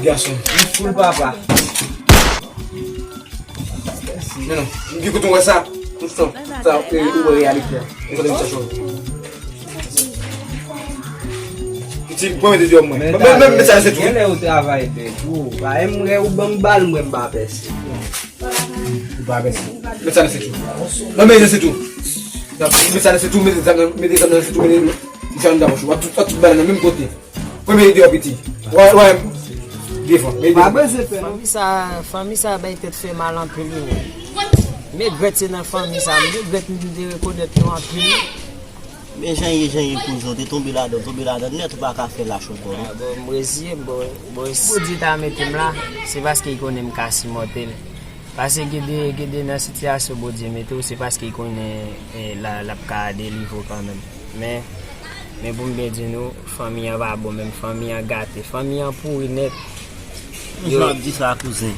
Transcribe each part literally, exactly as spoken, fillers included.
Gason, li foul papa. Men non, depi kote w wè sa, tout sa, sa, e, ou wè reyalite a. Ou konnen sa chòt. Piti, pran mete deyò mwen. Men, men, men, men sa se tou. Genlè ou travay bèk ou. Pa menm lè ou ban m bal, mwen m pa pèse. Ou pa pèse. Met sa nan sentou. Non, men se tou. Met sa nan sentou, mete zam nan, mete zam nan sentou, mete li fè anndan pòch ou. W ap tout, w ap tout bagay nan menm kote. Premye deyò piti. Wè, wè. Devan. Pa bezwen pè non. Fanmi sa, fanmi sa bay tèt fè mal anpil wi. M regrèt se nan fanmi sa, m regrèt m te rekonèt yo anpil. Men jan ye, jan ye kouzon, te tonbe ladan, tonbe ladan nèt, ou pa ka fè lach ankò non. Ah, bon, m reziye m, bon, bon, si Bondye ta mete m la, se paske li konnen m ka sipòte l. Paske gen de, gen de nan sitiyasyon Bondye mete w, se paske li konnen, eh, la, l ap ka delivre w kanmenm. Men, men pou m byen di nou, fanmi an pa bon menm, fanmi an gate, fanmi an pouri nèt. Yo, jan w ap di sa, kouzen.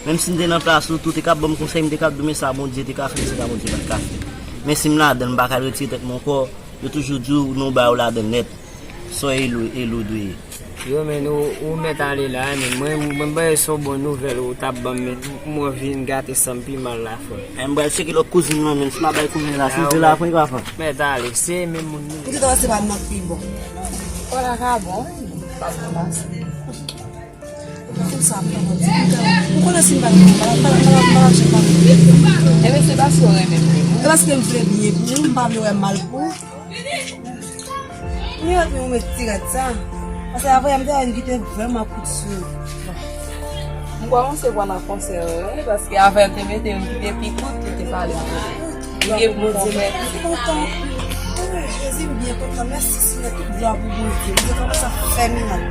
Menm si m te nan plas ou tou, te ka ban m konsèy, m te ka di w, men sa Bondye te ka fè, men se sa Bondye pa t ka fè. Men si m ladan l, m pa ka retire tèt mwen ankò. Yo toujou di w, non, ba yo ladan nèt. Sa w e lou, e lou dwe ye. Yo, men ou, ou mèt ale la, men mwen, mwen, mwen, se yon bon nouvèl ou t ap ban m, men m wè vin gate san m pi mal la, frè. M pral tcheke lòt kouzin nan, men si m ap bay kouzin la, si l vle la, frè, li pa fè. Mèt ale, se menm moun nou. Poutèt se pa nòt pi bon. Kò la ka bon, wi. Pa bon, pa bon. Tout sa ap fè mwen di, ou konnen si m pa gen, m pa, m pa, m pa, m pa janm pa. Ebyen, se paske w renmen m, wi. E paske m vle byen pou ou, m pa vle wè mal pou ou. Li ret men ou met ti rad sa. Paske avè m te wè yon ki te vrèman kout sou. M kòmanse pran nan konsè, wi, paske avè m te mete yon ki te pi kout, li te pale anpil. Li gen bon konsè. M kontan anpil. Oh, Jezi, m byen kontan. Mèsi, Senyè. Tout glwa pou Bondye. Bondye kòmanse ap fè mirak.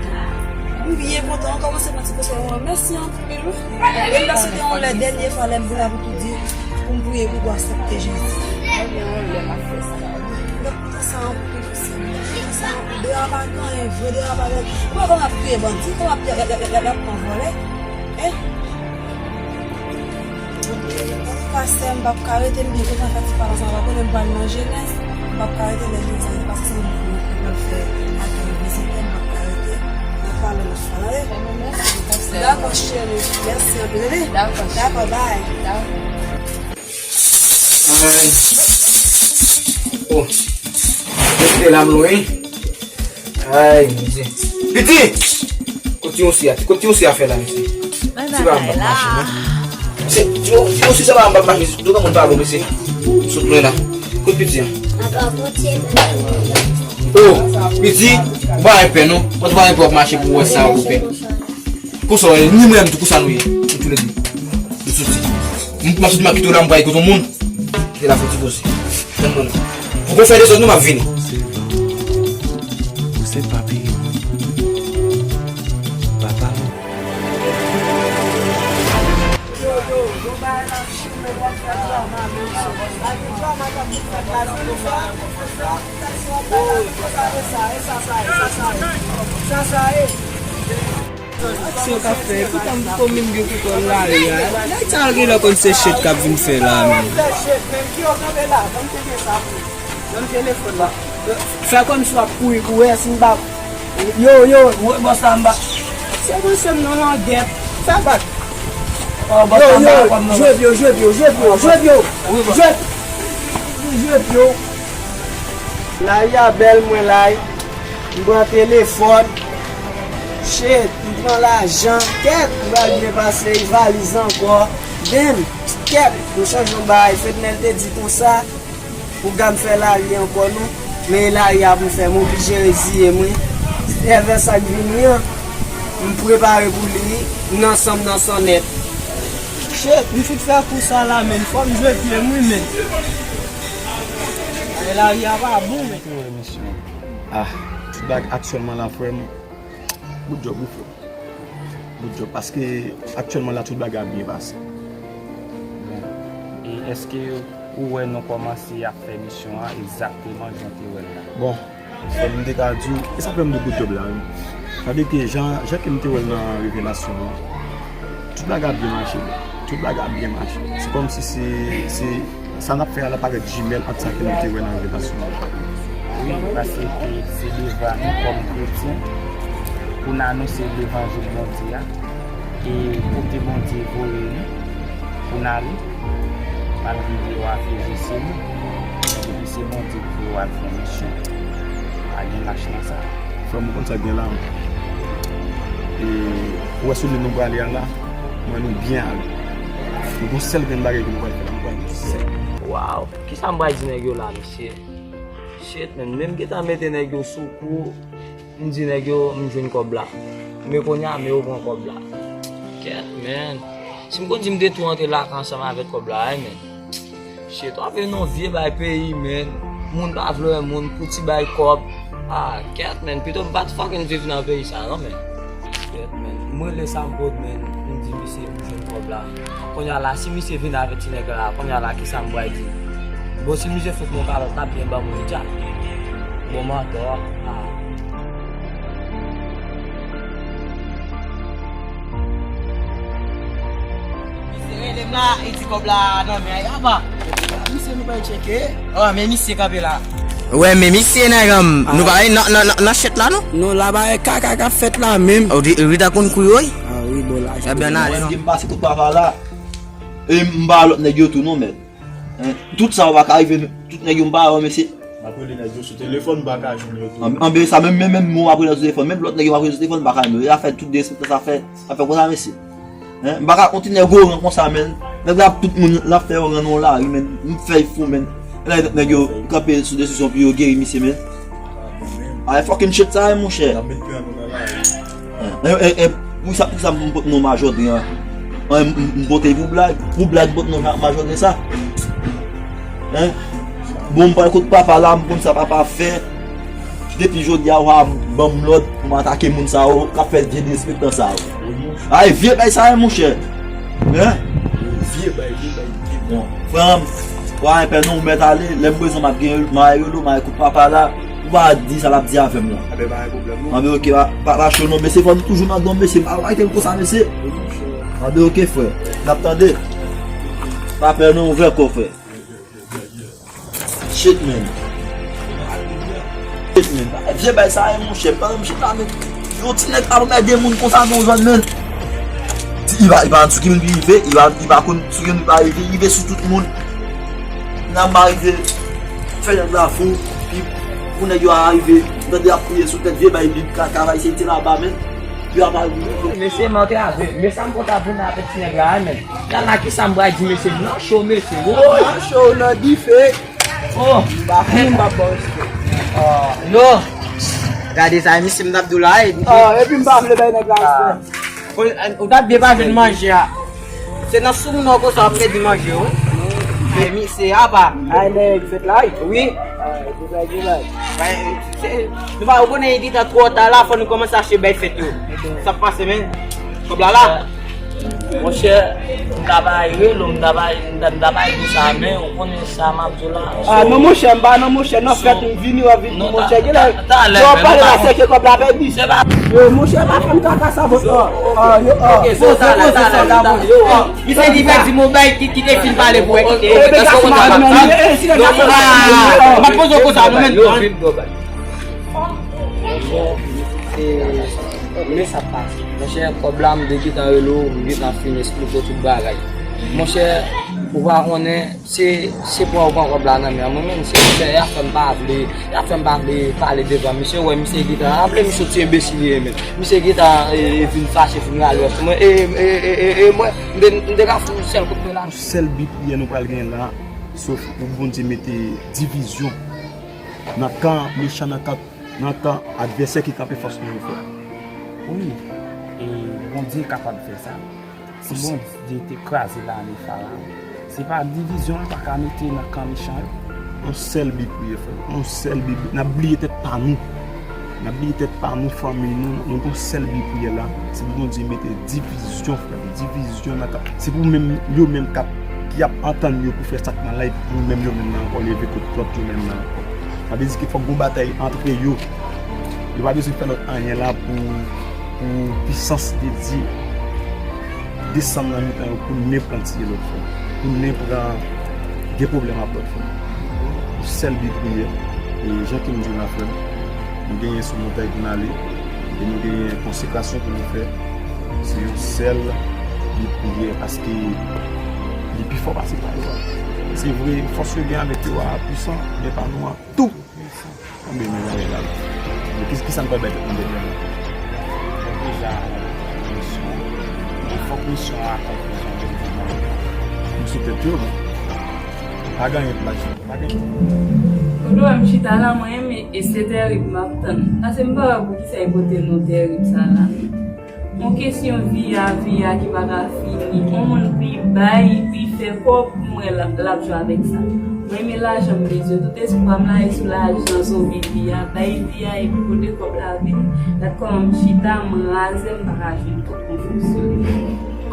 M byen kontan. M kòmanse pran ti konsèy mwen. Mèsi anpil, wi. E m panse te yon lè, dènye fwa, lè m vin la pou tou di, pou m priye pou ou aksepte Jezi. Ebyen, yon lè m ap fè sa. M kontan sa anpil, Senyè. M kontan sa anpil. Deyò a pa gen anyen vre, deyò a pa gen anyen. Ou wè kòman y ap touye bandi, kòman y ap, y ap, y ap, y ap, y ap pran vòlè? Hein? Pastè, m p ap ka rete, m byen kontan fè ti pale ansanm avè w, konnen m pral nan jenès, m p ap ka rete lè jenès la pase, se mwen ki pral fè akèy vizitè, m p ap ka rete, n ap pale lòt fwa, tande? Dakò, cheri, mèsi anpil, tande? Dakò, bye. Ay. Oh. Mete lam lwen. Ay, Bondye. Piti! Kot ti osi a, kot ti osi a fè la, mesye? Ti pa m p ap mache, non. Se, ti o-, ti osi sa pa m p ap mache, tout moun pa bon, mesye. Sot lwen la. Kot piti an? Oh, piti, ou pa gen pè, non. Mwen tou pa gen pè w ap mache pou wè sa ou pè. Konsa w ye, ni mwen menm tou, konsa nou ye. Nou tou le de. Nou soti. M, m ap soti, m ap kite w la, m pral kote yon moun. Kite la fouti poze. Tann mwen la. Fòk ou fè dezòd non, m ap vini. Ou se papi. Papa. Aksyon k ap fèt, poutan m komin gen koutèl lari a. Nèg sa yo genlè konn se shit k ap vin fè la menm. Ban m telefòn la. Fè kòmsi w ap kouri pou wè si m pa. Yo, yo, wè bòs la m pa. Se mwen se m nan langèt. Fè bak. Yo, yo, jwe pye w, jwe pye w, jwe pye w, jwe pye w. Jwe. Jwe pye w. Lari a bèl, mwen lari. M pran telefòn. Shit, m pran lajan. Kèt, m pral byen pase, valiz ankò. Damn, kèt, m chanje yon bagay. Fednel te di konsa, pou gad fè lari ankò non. Men e lari a pou m fè, m oblije reziye m wi. Evè sa k vini an, m prepare pou li wi. M nan san m nan san nèt. Shit, m fin fè kou sa la, men fò m jwe pye m wi, men. Men lari a pa bon, men. Ki wè misyon? Ah, tout bagay aktyèlman la, frè m. Good job, wi, frè m. Good job, paske aktyèlman la, tout bagay ap byen pase. Bon. E èske ou wè nou kòmanse ap fè misyon an egzakteman jan w te wè l la? Bon, frè m, m te ka di w, e sa fè m di w good job la, wi. Sa vle di ke jan, jan ke m te wè l nan revelasyon an, tout bagay ap byen mache, bro. Tout bagay ap byen mache. Se kòmsi se, se, sa n ap fè a la parèt jimèl ant sa ke nou te wè nan revelasyon an. Wi, paske se devan nou kòm kretyen. pou n anonse levanjil Bondye a, e kote Bondye voye nou pou n ale, malgre yo afize se nou, men depi se Bondye ki voye w al fè yon misyon, pa gen lach nan sa. Frè m, ou konn sa k gen la, e ou wè sou liy nou prale a la, mwen nou byen ale. Nou gon sèl grenn bagay ke nou pral fè la, nou pral gen sèl. Waw, kisa m pral di nèg yo la, mesye? Shit, man, menm gentan mete nèg yo sou kou, m di nèg yo m jwenn kòb la. Men kounye a, men yo pran kòb la. Kèt, man. Si m konn di m te tou antre lakay ansanm avèk kòb la, wi, man. Shit, w ap vin nan vye bay peyi, man. Moun pa vle wè moun pou ti bay kòb. Ah, kèt, man. Pito m pa t fucking viv nan peyi sa, non, man. Kèt, man. M rele Sam Prod, man. M di misye m jwenn kòb la. Kounye a la, si misye vin avèk ti nèg la, kounye a la, kisa m pral di? Bon, si misye fout mwen kalòt, l ap byen ban mwen dja. Bon, mantò, ah. Misye rele m la, li di kòb la nan men a, apa? Misye nou bay tcheke. Oh, men misye kanpe la. Wè, men misye nèg an, nou pa nan, nan, nan, nan chèt la, non? Non, la bagay kaka k ap fèt la menm. Oh, Ri-, Rita konn kouri, wi. Ah wi, bon, la. Ebyen, n ale, non? Mwen, m pase tout papa la. E m pa lòt nèg yo tou, non, mèt. Hein? Tout sa yo pa ka rive, tout nèg yo m pa wè, mesye. M ap rele nèg yo sou telefòn, m pa ka jwenn yo tou. Anben, anben, sa menm, menm, menm, mwen ap rele sou telefòn, menm lòt nèg yo m ap rele sou telefòn, m pa ka jwenn yo. E afè tout derespektan sa fè, sa fè konsa, mesye. Hein? M pa ka kontinye gwo ran konsa, menn. Nèg la, tout moun, l ap fè yo rann nan lari, menn. M fè fou, menn. E la, nèg yo kanpe sou desizyon pou yo geri misye, menn. Ay, fucking shit sa, monchè. N ap met pye nou nan lari. E, e, e, pou sa, pou sa m pot non majò dri an. An, m, m, m pote pou blag, pou blag m pot non ma-, majò dri sa. Hein? Bon, m pral kot papa la, m konn sa papa fè. Depi jodi a, w a ban m lòd pou m atake moun sa yo, k ap fè vye derespektan sa yo. Ay, vye bay sa, monchè. Hein? Vye bay, vye bay, vye bay. Bon, frè m, w a pè non, ou mèt ale, lè m bezwen m ap gen, m a rele w, m a kout papa la. Ou pa di sa l ap di avè m lan. Anben, pa gen pwoblèm, non. Anben, oke, pa, pa, pa cho, non, mesye, fò nou toujou nan don, mesye. Pa kite m konsa, mesye. Anben, oke, frè. N ap tande. Pa pè, non, ouvè kò, frè. Shit, man. Shit, man. Vye bay sa, e, monchè. Pandan m chita, men, yon ti nèg ap anmède moun konsa nan yon zòn, men. Li pa, li pa sou ki moun li rive, li pa, li pa konn sou ki moun li pa rive, li rive sou tout moun. Nan m pa rive fè nèg la fou, pi pou nèg yo a rive, tande ap kriye sou tèt vye bay bib kaka, va eseye te laba, men. Yo ap al. Mesye, m antre avè, men sa m konn ap vin avèk ti nèg la, men. Gad la, kisa m pral di, mesye, m nan cho, mesye. Oh, nan cho, nan dife. Oh. M pa fè, m pa bon respè. Oh, yo. Gade sa, misye m t ap di w la, e. Oh, epi m pa vle bay nèg la respè. Ou, ou t ap byen pa jwenn manje a. Se nan sou moun nan konsa w ap pèdi manje, wi. Men misye apa. Ay, nèg, fèt la, wi. Wi. Ay, goodbye, goodbye. Bay, se, nou pa, ou konnen, li gentan twò ta la, fò nou kòmanse achte bay fèt yo. Sa k pase, men? Kòb la la. Monchè, m ta bay relo, m ta bay, m ta, m ta bay di sa, men ou konnen sa m ap di w la. Ah, non, monchè, m pa nan, monchè, nan fèt, m vini, w ap vin di, monchè, gen lè, lè w pale la, se ke kòb la pèdi. Yo, monchè, pa fè m kaka sa, bon, ah, yo, ah. Misye di pèdi, m bay ki, ki te fin pale pou wè ki te. Ebe, kase mal, non, men, e, si nèg la, ah, m ap poze w konsa, non, men. Monchè, se, men sa pase. Monchè, kòb la, m te gentan rele w, m gentan fin esplike w tout bagay. Monchè, ou pa konnen, se, se pou w pran kòb la nan men mwen, men se, monchè, y ap fè m pa vle, y ap fè m pa vle pale devan misye, wè, misye gentan, raple misye ti enbesil li ye, men. Misye gentan, e, e, vin fache, vin rale wè sou mwen, e, e, e, e, e mwen, m te, m te ka fout yon sèl kout pye la. Yon sèl bi priyè nou pral gen la, sof pou Bondye mete divizyon nan kan mechan, nan kan nan kan advèsè ki kanpe fas nou yo, frè. Wi, e Bondye kapab fè sa. Si Bondye te kraze lame Farawon, se pa divizyon l pa ka mete nan kan mechan yo? Yon sèl bi priyè, frè. Yon sèl bi. N ap bliye tèt pa nou. N ap bliye tèt pa nou, fanmi nou. Nou gon sèl bi priyè la. Se pou Bondye mete divizyon, frè. Divizyon nan kan. Se pou menm yo menm k ap, ki ap antann yo pou fè sa k mal la, epi pou menm yo menm nan ankò leve kont lòt yo menm nan ankò. Sa vle di ke fòk gon batay antre yo. Yo pa bezwen fè lòt anyen la pou, pou pisans de Dye desann nan mitan yo pou mennen pran tiye lòt frè, pou mennen pran gen pwoblèm ak lòt frè. Yon sèl bi priyè, e jan ke m di w la frè m, m genyen sou montay pou n ale, m Nou genyen konsekrasyon pou nou fè. Se yon sèl priyè, paske li pi fò pase pa yo a. Se vre, fòs yo gen avèk yo a pwisan, men pa nou an tou. Konbyen men bagay la? Men ki, ki sa n pral bay tèt nou demen? Fòk deja misyon. Men fòk misyon an akonpli jan Bondye mande. M sou tèt yo, men pa gen anyen pou m al fè. Pa gen. Kote w wè m chita la, mwen menm, e, e se tèrib m ap tann. Paske m pa wè poukisa yo pote non tèrib sa la, non. Yon kesyon vi a, vi a ki pa ka fini. Yon moun pi bay, pi fè kòb, mwen l ap, l ap jwe avèk sa. Mwen, men lajan m bezwen. Tout espwa m la, e sou lajan, zonbi vi a. Bay vi a, epi kote kòb la vini. Gad kòman m chita, m raze, m pa ka jwenn kòb pou m fonksyone.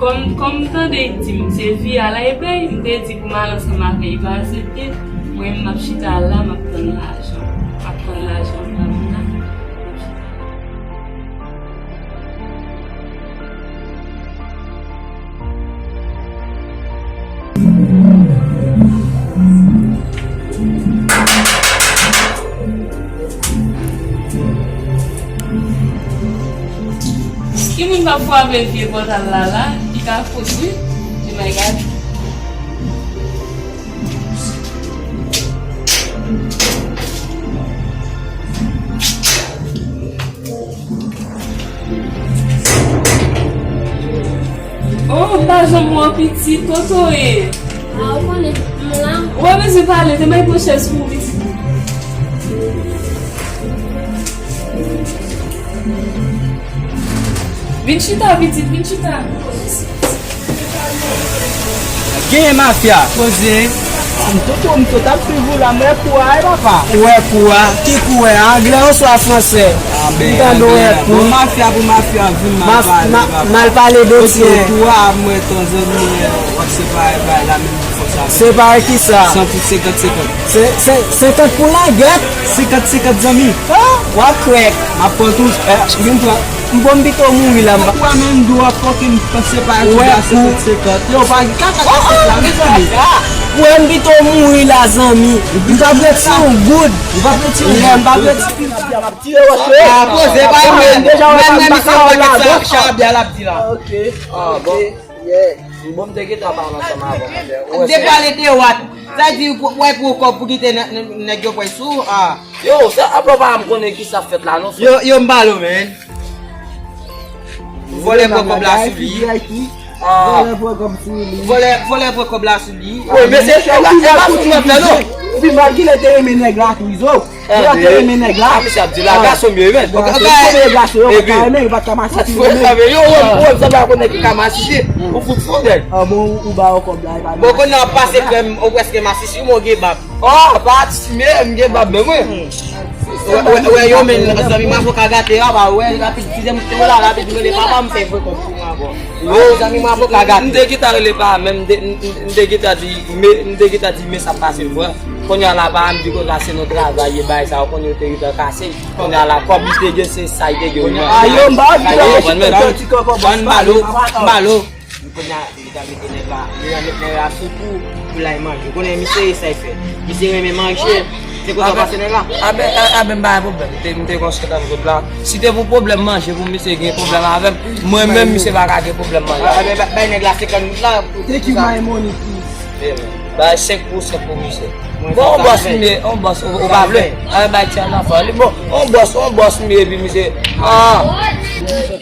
Kòm, kòm m tande y di m, se vi a la, e bay, m te di pou m al ansanm avè l, li pa aksepte. Mwen, m ap chita la, m ap tann lajan. M ap tann lajan pa m nan. M ap chita la. Ki moun k ap frape vye pòtal la la? Li ka fous wi. Li may gade. Oh, m pa janm wè w pitit, kote w ye? Ah, ou konnen, m la. Ou pa bezwen pale, te bay pran chèz pou ou pitit. Vin chita, pitit, vin chita. Genyen mafya. Poze. M tou tou, m tou t ap swiv ou la, m wè kou a, wi papa. Ou wè kou a? Ki kou a? Anglè oswa fransè? Ah, ben, m tande w wè kou. Bon, mafya pou mafya, vin mal pale, papa. Mal pale de tyen. Kou a, mwen, tanzan, mwen, w ap separe bay la, menm fòs avè. Separe ki sa? San pou senkant senkant. Se, se, senkant pou langèt? Senkant senkant, zanmi. Ah, w ap krèk. M ap pran tou, eh, vin pran. M bon, m pito mouri la, m pa. Ou a menm dwa fòk m panse pa kou a senkant senkant. Yo, pa gen kaka senkant la, mezanmi. Ou a m pito mouri la, zanmi. M p ap reti yon goud. Ou p ap reti yon goud. M p ap reti. Ah, poze, pa mwen. Mwen, mwen, misye pakèt sa, chabya l ap di la. Ok. Ah, bon. Yeah. Bon, m te gentan pale ansanm avè w, monchè. Ou wè se. M te pale de wat. Sa di, w wè pou kòb pou kite nè-, nè-, nèg yo pran sou, ah. Yo, sa, apa w pa m konnen ki sa fèt la, non, frè? Yo, yo, m pale w, man. Vòlè pran kòb la sou li. Ah. Vòlè pran kòb sou li. Vòlè, vòlè pran kòb la sou li. Wi, men se, e pa, e pa fout mwen fè, non. Pi mal ki lè te renmen nèg la tou, izo. Yo te renmen nèg la. Ah, misye ap di la, gason m yo, men. Gason, kòman gason yo pa ka renmen, yo pa t ka masisi yo, men. Yo, wè m, wè m sanble ak yon nèg ki ka masisi. Ou fout fou, nèg. Ah, bon, ou, ou ba yo kòb la, e pa. Bon, kounye a w ap pase krèm, ou prèske masisi, men w gen bab. Oh, pa ti, men m gen bab, men mwen. Wè, wè, wè, yo, men, zanmi m avoka gate a, pa wè, rapid, ti zanmi m te la, rapid, m rele papa m fè vre kòb pou mwen ankò. Yo, zanmi m avoka gate. M te gentan rele papa m, men m te, m, m, m te gentan di, men, m te gentan di, men sa pase vre. Kounye a la, pa m di konsa se nan travay ye bay sa, ou konnen yo te gentan kase. Kounye a la, kòb li te gen, se sa li te gen. Ah, yo, m pa di la, men ti kòb an bas, m balo, m balo. Kounye a, li ta mete nèg la, li ta mete nèg la sou kou, pou l al manje. Ou konnen misye, sa l fè. Misye renmen manje. Se konsa w pase nèg la. A ben, a, a ben, m pa gen pwoblèm. M te, m te konn sèt an goud la. Si te pou pwoblèm manje, pou misye gen pwoblèm avè m, mwen menm, misye pa ka gen pwoblèm manje. A ben, ba, bay nèg la senkant goud la. Take you my money, please. Bay senk pou senk pou misye. Bon, on bòs m ye, on bòs, ou, ou pa vle? A, bay ti an anfan. Li bon, on bòs, on bòs m ye, epi misye, ah.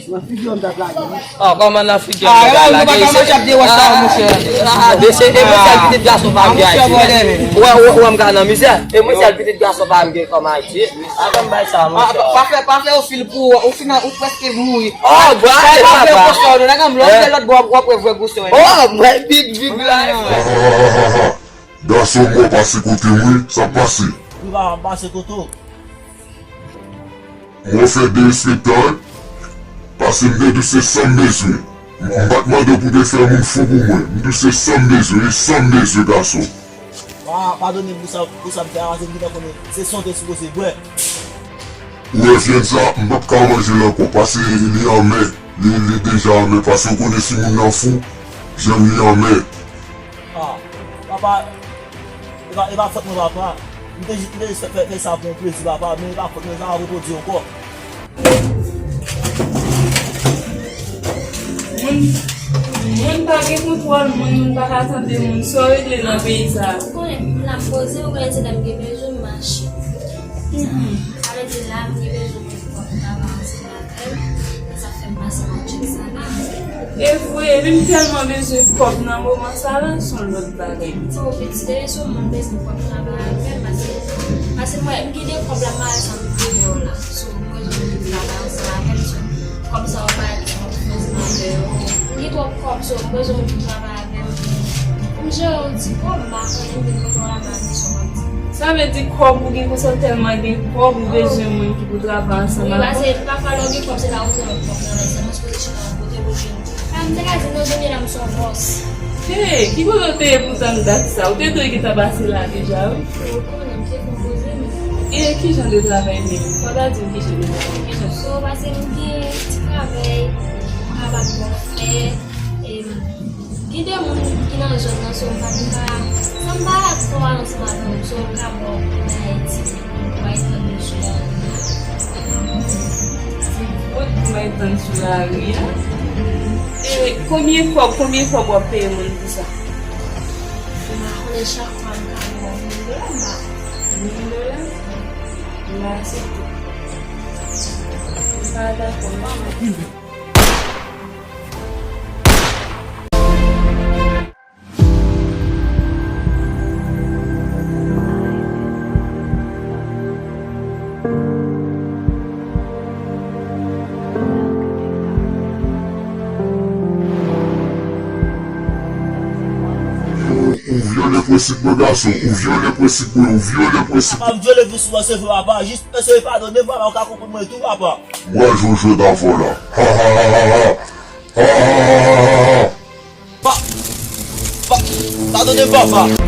Nan figi w m t ap lage, wi. Ah, kòman nan figi w m t ap lage? Ah, nou pa ka manje ap dewòch sa, monchè. Ah, mesye, e mwen sèl pitit gason pa m gen Ayiti. Wè, wè, wè, m ka nan mizè. E mwen sèl pitit gason pa m gen kòm Ayiti. Atann bay sa, monchè. Ah, pa, pa fè, pa fè ou fil pou ou, ou fin, ou prèske mouri. Oh, bwa, e pa bwa. Lè w vle lòt bò, w ap wè vrè gwosè w. Oh, bwa, big, big life. Gason m, w ap pase kote m, wi, sa pase. Wi, papa, m pase kote w. Mwen fè de espektak, paske m te di w se sa m bezwen. M, m pa t mande w pou te fè moun fou pou mwen. M di w se sa m bezwen, e sa m bezwen, gason. Pa, padone m pou sa, pou sa m fè a, paske m gentan konnen se san w te sipoze bwè. Ou wè vyann sa, m p ap ka manje l ankò, paske li anmè. Li, li deja anmè, paske w konnen si moun nan fou, vyann li anmè. Ah, papa, e pa, e pa fòt mwen, papa. M te jis, m te jis fè, fè, fè sa pou yon plezi, papa, men e pa fòt mwen, sa pa repwodui ankò. Moun, moun pa gen kontwòl moun, moun pa ka tande moun. Sa w regle nan peyi sa a? Ou konnen, m la m poze, ou konnen se lè m gen bezwen, m mache. Mhm. Sa vle di la, m gen bezwen moun pou m travay ansanm avè m, e sa fè m pase nan tchèk sa la. E vre, epi m tèlman bezwen kòb nan moman sa la, se yon lòt bagay. Bon, pitit, se yon moun bezwen kòb travay avè m, paske, paske mwen, m gen de kòb la, m pa wè sa m pou fè yo la. So, m bezwen moun travay ansanm avè m, so, kòm sa w pa di, m ap fè ansanm avè yo. M gen twòp kòb, so, m bezwen moun pou travay avè m. Pou m jere yon ti kòb, m pa konnen, m vin kote w la, m pa di sa w ap di. Sa vle di kòb ou gen konsa, w tèlman gen kòb, ou bezwen moun ki pou travay ansanm avè w. Wi, paske pafwa lè w gen kòb, se la ou jwenn lòt kòb nan lè sa, mwen sipoze chita yon kote pou jwenn. A, m te ka di nan jounen la, m se yon bòs. Hey, ki kote w te ye pou tann dat sa? Ou te dwe gentan pase la deja, wi. Ou konnen, m se konpoze, men. E ki jan de travay menm? Fò w ta di m ki jan de travay, ki jan? So, paske m gen ti travay, m ka bat bò fè, e m gen de moun ki nan zòn nan, so m pa t ka, sa m pa twò al ansanm avè yo, so m ka ba w konsèy ti, w a tann yo sou lari. Ti bòt pou m a tann sou lari a. E konbyen kòb, konbyen kòb w ap peye moun pou sa? M pa konnen, chak fwa m ka ba w mil dola, m ba w. Mil dola? M ba se tou. M pa dakò non. Ou, ou vyole prensip mwen, gason. Ou vyole prensip mwen, ou vyole prensip. Papa, m vyole prensip mwen, se vre, papa. Jis eseye padone m, papa, ou ka konprann mwen tou, papa. Mwen jwe jwèt avè w la. Ha, ha, ha, ha, ha. Ha, ha, ha, ha, ha, ha. Pa, pa, padone m, papa.